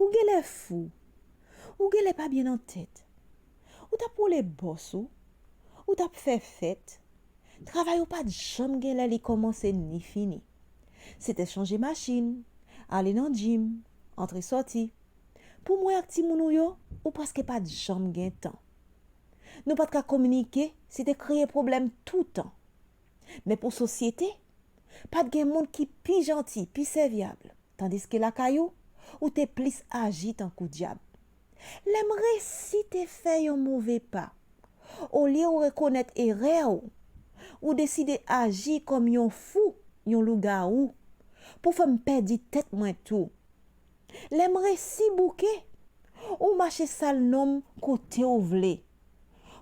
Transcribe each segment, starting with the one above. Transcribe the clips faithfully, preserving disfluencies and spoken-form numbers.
Ou genlè fou. Ou genlè pa byen nan tèt. Ou t ap woule bòs ou. Ou t ap fè fèt. Travay ou pa t janm genlè li kòmanse ni fini. Se te chanje machin, ale nan gym, antre sòti. Pou mwen ak timoun ou yo, ou prèske pa t janm gen tan. Nou pa t ka kominike, se te kreye pwoblèm toutan. Men pou sosyete, pa t gen moun ki pi janti, pi sèvyab, tandiske lakay ou, ou te plis aji tankou dyab. Lè m resi te fè yon move pa, olye w rekonèt erè w, ou deside aji kòm yon fou, yon lougawou, pou fè m pèdi tèt mwen tou. Lè m resi bouke, ou mache sal non m kote w vle,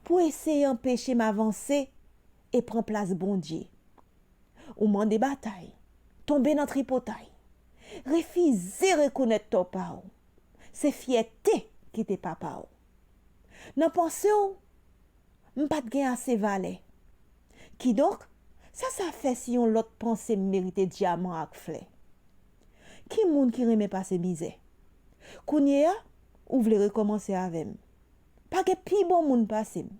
pou eseye anpeche m avanse e pran plas Bondye. Ou mande batay, tonbe nan tripotay, refize rekonèt tò pa w. Se fyète ki te papa w. Nan panse w, m pa t gen ase valè. Kidonk, sa sa fè si yon lòt panse m merite dyaman ak flè? Ki moun ki renmen pase mizè? Kounye a, ou vle rekòmanse avè m. Pa gen pi bon moun pase m.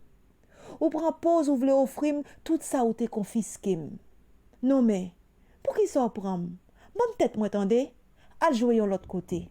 Ou pran poz ou vle ofri m tout sa ou te konfiske m. Non men, poukisa w pran m? Ban m tèt mwen tande, al jwe yon lòt kote.